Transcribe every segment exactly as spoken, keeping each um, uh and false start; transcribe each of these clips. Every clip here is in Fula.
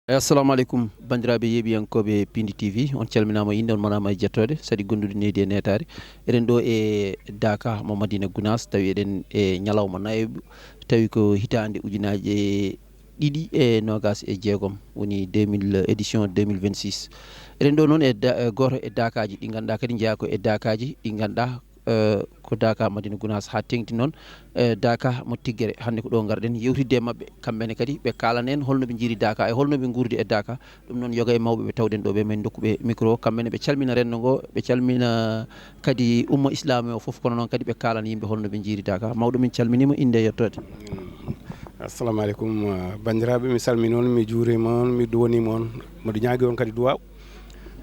Assalamu aleykum, banndiraaɓe yeeɓiyankooɓe Pindi T V, on calminaama, innde on manaama e jettode, saɗi gondude nehdi e neetaade. Eɗen ɗo e Daaka mo Madina Gunaas, tawi eɗen e ñalawma nayeeɓo, tawi ko hitaande ujunaaje ɗiɗi e noogaas e jeegom, woni deux mille, édition deux mille vingt-six. Eɗen ɗo noon e da-, e gooto e daakaaji ɗi ngannduɗaa kadi njeyaa ko e daakaaji ɗi ngannduɗaa, eh, ko Daaka Madina Gunaas haa teeŋti noon, eh, Daaka mo Tiggere. Hannde ko ɗo ngarɗen yewtidde e maɓɓe, kamɓe ne kadi ɓe kaalana en holno ɓe njiiri Daaka e holno ɓe nguurdi e Daaka. Ɗum noon yoga e mawɓe ɓe tawɗen ɗo ɓe, min ndokku ɓe micro, kamɓe ne ɓe calmina renndo ngo, ɓe calmina kadi umma islaami o fof, kono noon kadi ɓe kaalana yimɓe holno ɓe njiiri Daaka. Mawɗo, min calminiima, innde e yettoode. Assalamu aleykum, eh, banndiraaɓe, mi salmini on, mi juuriima on, mi duwaniima on, mboɗo ñaagi on kadi duwaaw.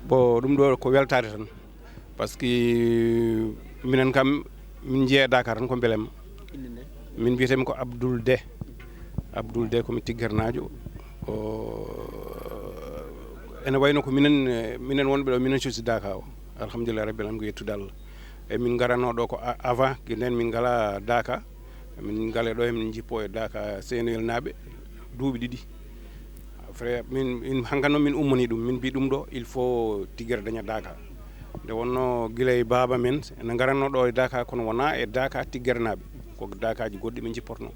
Bon, ɗum ɗo ko weltaare tan, par ce que minen kam, min njeeya Daaka tan ko mbelamma. Min mbiyetee-mi ko Abdoul De. Abdoul De, ko mi Tiggernaajo. Ko ene wayno ko minen, eh, minen wonɓe ɗo, minen cosi Daaka o. Alhamdulillah rabbil alamin, ko yettude Allah. E min ngaranno ɗo ko a-, avant, ko nden min ngala Daaka. Min ngala ɗo, min njippo e Daaka Senoyel naaɓe duuɓi ɗiɗi. Après, min, min, hankano min ummani ɗum, min mbi ɗum ɗo, il faut Tiggere daña Daaka. Nde wonno gila e baaba men, ene ngaranno ɗo e Daaka, kono wona e Daaka Tiggere naaɓe. Ko Daakaaji goɗɗi ɓe njipporno.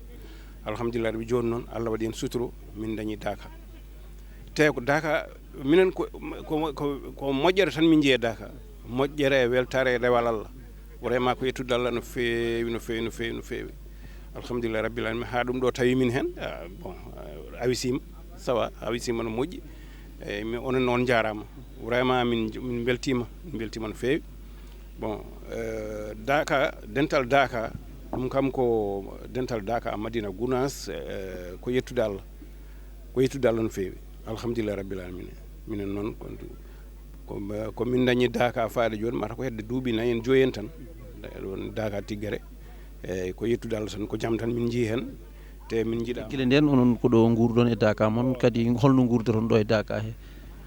Alhamdulillah, rabbi jooni noon, Allah waɗi en suturo, min dañi Daaka. Te ko Daaka, minen ko, ko, ko, ko moƴƴere tan min njiya Daaka. Moƴƴere e weltaare e dewal Allah. Vraiment ko yettude Allah no feewi, no feewi, no feewi, no feewi. Alhamdulillah rabbil alamin, haa ɗum ɗo tawi min heen. Ah, bon, ah, awisiima, sawa, awisiima no moƴƴi. Eyyi, mi, onon noon njaaraama. Vraiment min, min mbeltiima, min mbeltiima no feewi. Bon, eh, Daaka, dental Daaka, ɗum kam ko dental Daaka Madina Gunaas, eh, ko yettude Allah. Ko yettude Allah no feewi. Alhamdulillah rabbil alamin. Minen noon ko, ko, ko min dañi Daaka faade jooni, mata ko hedde duuɓi nayi en, joyi en tan. Ɗon Daaka Tiggere. Eyyi, ko yettude Allah tan, ko jam tan min njii heen. Te min njiɗa. Gila nden onon ko ɗo nguurɗon e Daaka mon, kadi holno nguurdoton ɗo e Daaka he?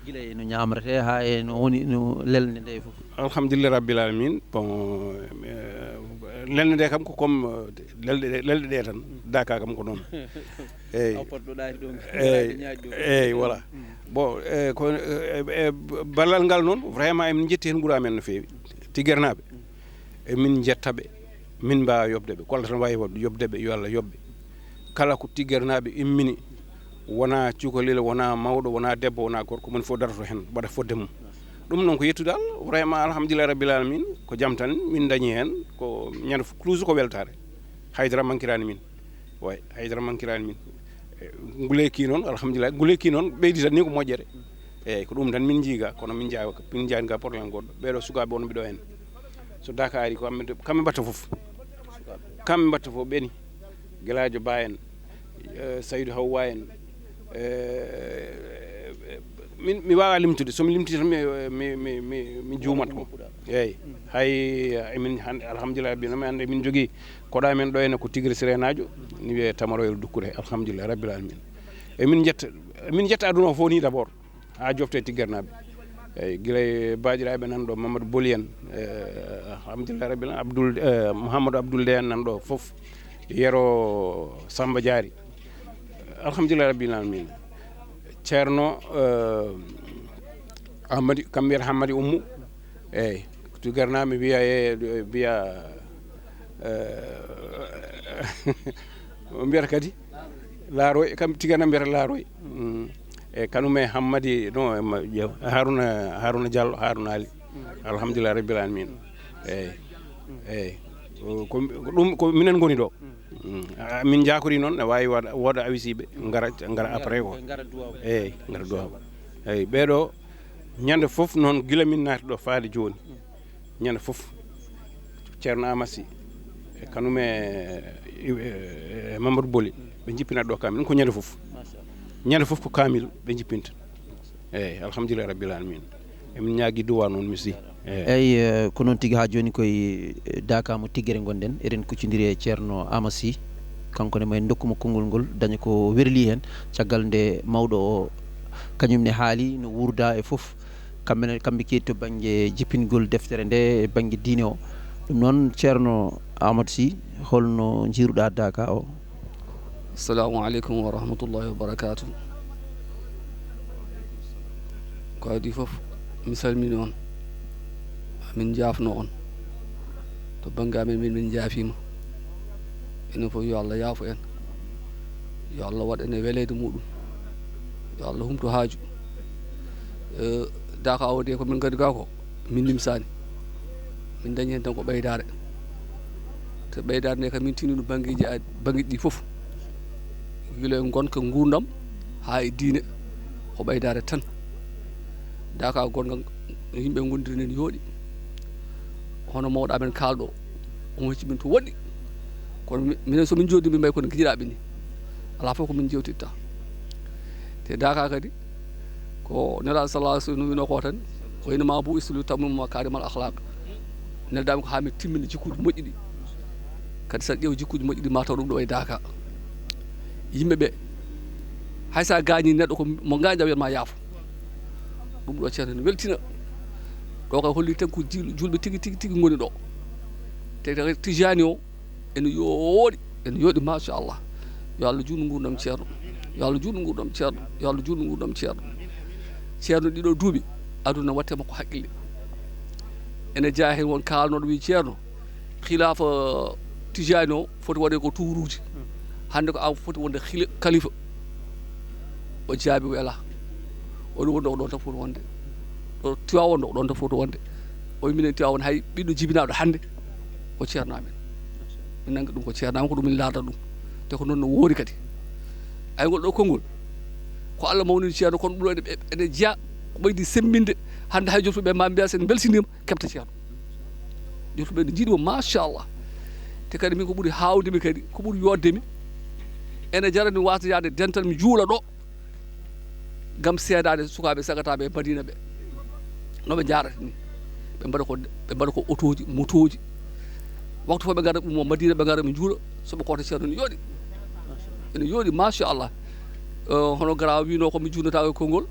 Gila e no ñaamretee haa e no woni no lelnde nde fof. Alhamdulillah rabbil alamin. Bon, eh, lelnde nde kam ko comme, eh, lelɗe ɗe, lelɗe ɗe tan. Daaka kam ko noon. Eyyi. Aw potɗo ɗaari ɗo, eyyi, ñaaj ɗo. Eyyi, voilà. Mm. Bon, eh, ko, eh, eh, ballal ngal noon, vraiment emin njetti heen wuro amen no feewi. Tiggernaaɓe. Emin njetta ɓe. Min mbaawa yoɓde ɓe. Ko Allah tan waawi waɗde, yoɓde ɓe, yo Allah yoɓ ɓe. Kala ko Tiggernaaɓe immini, wona cukalel, wona mawɗo, wona debbo, wona gorko, moni fof daroto heen, waɗa fodde mum. Ɗum noon ko yettude Allah, vraiment alhamdulillah rabbil alamin, ko jam tan min dañi heen, ko ñande fof, toujours ko weltaare. Haydara mankiraani min. Way, haydara mankiraani min. E, nguleyki noon, alhamdulillah, nguleyki noon ɓeydi tan ni ko moƴƴere. Eyyi, ko ɗum tan min njiiga, kono min njawa, min njaani ga problème goɗɗo. Ɓeeɗo sukaaɓe wonɓe ɗo heen. So Daaka ari ko kamɓe, kamɓe mbatta fof. Kamɓe mbatta fof, ɓeni. Gelaajo Ba en, eh, Saydu Hawwa en, eh, min, mi waawa limtude. So mi limti tan mi, mi, mi, mi, mi juumat ko. Eyyi. Hay, eh, emin hannde, alhamdulillah, rabbil alamin, hannde min njogii koɗo amen ɗo ene ko Tigre Sirenaajo, ni wiyee Tamaroyel Dukkure, alhamdulillah, rabbil alamin. Emin njetta, emin njetta aduna o fof ni d'abord. Haa jofte e Tiggernaaɓe. Eyyi, gila e baaɗiraaɓe nan ɗo, Mamadou Boli en, eh, alhamdulillah rabbil alamin, Abdoul, eh, Mouhamadou Abdoul Ndeye en nan ɗo fof, Yero Samba Diary. Alhamdulillah rabbil alamin. Ceerno, eh, Hammadi, kam mbiyata Hammadi Ummu. Eyyi, Tiggernaaɓe mbiya e, mbiya, eh, o mbiyata kadi Laaroy, kam Tigana mbiyata Laaroy. Mm. E kanum e Hammadi, no, e ma-, je-, Haruna, Haruna Diallo, Haruna Ali. Alhamdulillah rabbil alamin. Eyyi. Eyyi. O, ko, ko ɗum, ko minen ngoni ɗo. Mm. A, min njakori noon, ne waawi waɗa, wooda awisiiɓe, ngara, ngara après ko. Eyyi, ngara duwaw. Eyyi, ɓeeɗo, ñande fof noon, gila min naati ɗo faade jooni. Ñande fof, Ceerno Amassi, e kanum e, e, e Mamadou Boli, ɓe njippinat ɗo kamil. Ɗum ko ñande fof. Machallah. Ñande fof ko kamil ɓe njippinta. Eyyi, alhamdulillah rabbil alamin. Emin ñaagi duwa noon, misi. Eyyi. Eyyi, eh, ko noon tigi, haa jooni koye, eh, Daaka mo Tiggere ngonɗen. Eɗen kuccondiri e Ceerno Amassi. Kanko ne, ma en ndokku mo konngol ngol, daña ko werli heen. Caggal nde mawɗo o, kañum ne haali no wuurda e fof. Kamɓe ne, kamɓe keedi to bannge jippingol deftere nde e bannge diine o. Ɗum noon, Ceerno Amadou Sy, holno njiiruɗaa Daaka o? Assalamu aleykum wa rahmatullahi wa barakatuh. Ko adii fof, mi salmini on, min njaafno on. To bannge amen, min, min njaafiima. Enen fof, yo Allah yaafo en, yo Allah waɗ en e weleede muɗum, yo Allah humto haaju. Eh, Daaka o de, ko min ngari ga ko, min nimsaani. Min dañi heen tan ko ɓeydaare. Te ɓeydaare nde kam, min tinni ɗum banngeeji a-, banngeeji ɗi fof. Gila e ngonka, nguurndam, haa e diine, ko ɓeydaare tan. Daaka gonga, yimɓe ngondiri nen yooɗi. Hono mawɗo amen kaalɗo, omo hecci min to woɗɗi. Kono mi-, minen, so min jooɗi, min mbayi kono giƴiraaɓe ni. Alaa fof ko min jewtitta. Te Daaka kadi, ko Nelaaɗo sallallahu alaihi wasallam wino ko tan, "Wa innama bu'istu li utammima makaarimal akhlaq." Neldaami ko haa mi timmina jikkuuji moƴƴi ɗi. Kadi, so a ƴeew jikkuuji moƴƴi ɗi, ma taw ɗum ɗo e Daaka. Yimɓe ɓe, hay so a gaañii neɗɗo, ko mo gaañɗaa wiyat ma yaafo. Ɗum ɗo, Ceerno, ene weltina. Ɗo kay holli tan ko jil-, julɓe tigi, tigi, tigi ngoni ɗo. Te, te Tijaani o, ene yooɗi, ene yooɗi, machallah. Yo Allah juutnu nguurndam Ceerno. Yo Allah juutnu nguurndam Ceerno. Yo Allah juutnu nguurndam Ceerno. Ceerno, ɗiɗo duuɓi, aduna watte makko haqqille. Ene jeyaa heen won kaalnooɗo wi, Ceerno, khilaafa Tijaani o foti waɗde ko tuuruuji. Hannde ko an foti wonde khili-, khalifa. O jaabi, o alaa. O ɗum wonde ko ɗoon tan foti wonde. Ɗo Tiwaawan ɗo, ko ɗoon tan foti wonde. O wi, minen Tiwaawan, hay ɓiɗɗo jibinaaɗo hannde ko Ceerno amen. Min nanngi ɗum ko Ceerno amen, ko ɗum min laarata ɗum. Te ko noon no woori kadi. Ay, ngol ɗo konngol, ko Allah mawnini Ceerno, kono ɗum ɗo ene, ene jeyaa, ko ɓeydi semmbinde. Hannde hay joftuɓe ma mbiya, so en mbeltiniima, keɓta Ceerno. Joftuɓe ene njiɗi mo, machallah. Te kadi min, ko ɓuri haawde mi kadi, ko ɓuri yooɗde mi, ene jarani wasde yahde dental, mi juula ɗo, ngam seedaade sukaaɓe sagataaɓe e Madina ɓe, no ɓe njaarata ni. Ɓe mbaɗa ko, ɓe mbaɗa ko otooji, motooji. Waktu fof ɓe ngara, ɓe ummo Madina, ɓe ngara, ɓe njuula, so ɓe koota Ceerno, ene yooɗi. Ene yooɗi, machallah. Eh, hono Gara wino ko mi juulnataako e konngol,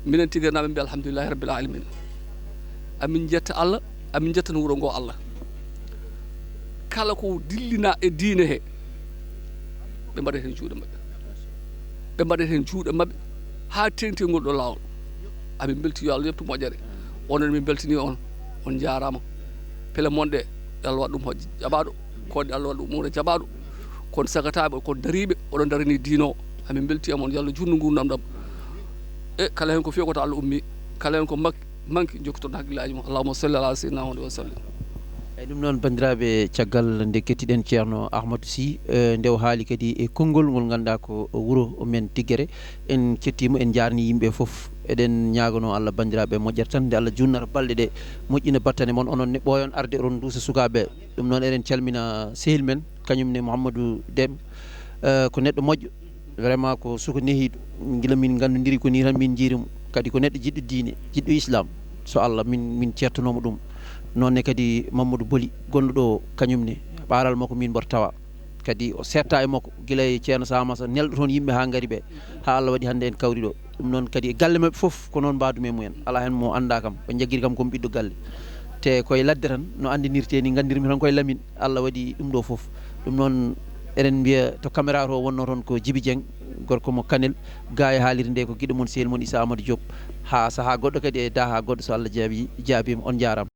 minen Tigernaaɓe mbiya alhamdulillahi rabbil alamina. Amin njetta Allah, amin njettana wuro ngo Allah. Kala ko dillina e diine he, ɓe mbaɗat heen juuɗe maɓɓe. Ɓe mbaɗat heen juuɗe maɓɓe haa teeŋti ngol ɗo laawol. Amin mbelti, yo Allah yoɓtu moƴƴere. Onon, min mbeltini on, on njaaraama. Pele mon ɗe, yo Allah waɗ ɗum hojja jaɓaaɗo. Koɗe, Allah waɗ ɗum umra jaɓaaɗo. Kon sagataaɓe, kon dariiɓe, oɗon darani diine o. Amin mbelti e mon, yo Allah juutnu nguurndam ɗam. E kala heen ko fewi ko to Allah ummi, kala heen ko mak-, manki, jokkiton hakkillaaji mon. Allahumma salli ala sayyidina Muhammad wa sallim. Eeyi, ɗum noon, banndiraaɓe, caggal nde kettiɗen Ceerno Ahmadou Sy, eh, nde o haali kadi e konngol ngol ngannduɗaa ko wuro men Tiggere. En kettiima, en njaarnii yimɓe fof. Eɗen ñaaganoo Allah, banndiraaɓe, moƴƴere tan, nde Allah juutnata balɗe ɗe, moƴƴina battane mon, onon ne ɓooyon arde, oɗon nduusa sukaaɓe. Ɗum noon, eɗen calmina sehil men, kañum ne Mouhamadou Dem, eh, ko neɗɗo moƴƴo. Vraiment ko suka nehiiɗo. Gila min nganndondiri ko nii tan min njiiri mo. Kadi ko neɗɗo jiɗɗo diine, jiɗɗo Islam. So Allah, min, min ceertanooma ɗum. Noon ne kadi Mamadou Boli, gonɗo ɗo kañum ne, ɓaaral makko min mboɗo tawa. Kadi o seetta e makko, gila e Ceerno Samassa, nelɗo toon yimɓe haa ngari ɓe, haa Allah waɗi hannde en kawri ɗo. Ɗum noon kadi e galle maɓɓe fof, ko noon mbaadumi e mumen. Alaa heen mo anndaa kam, ɓe njaggiri kam ko mi ɓiɗɗo galle. Te koye ladde tan, no anndinirtee ni, nganndirmi tan koye Lamin. Allah waɗi ɗum ɗo fof. Ɗum noon, eɗen mbiya to caméra to wonnoo toon ko Djiby Dieng, gorko mo Kanel, gaa e haalirde nde ko giɗo mon, sehil mon Issa Amadou Diop. Haa sahaa goɗɗo kadi e daahaa goɗɗo, so Allah jaabi, jaabiima, on njaaraama.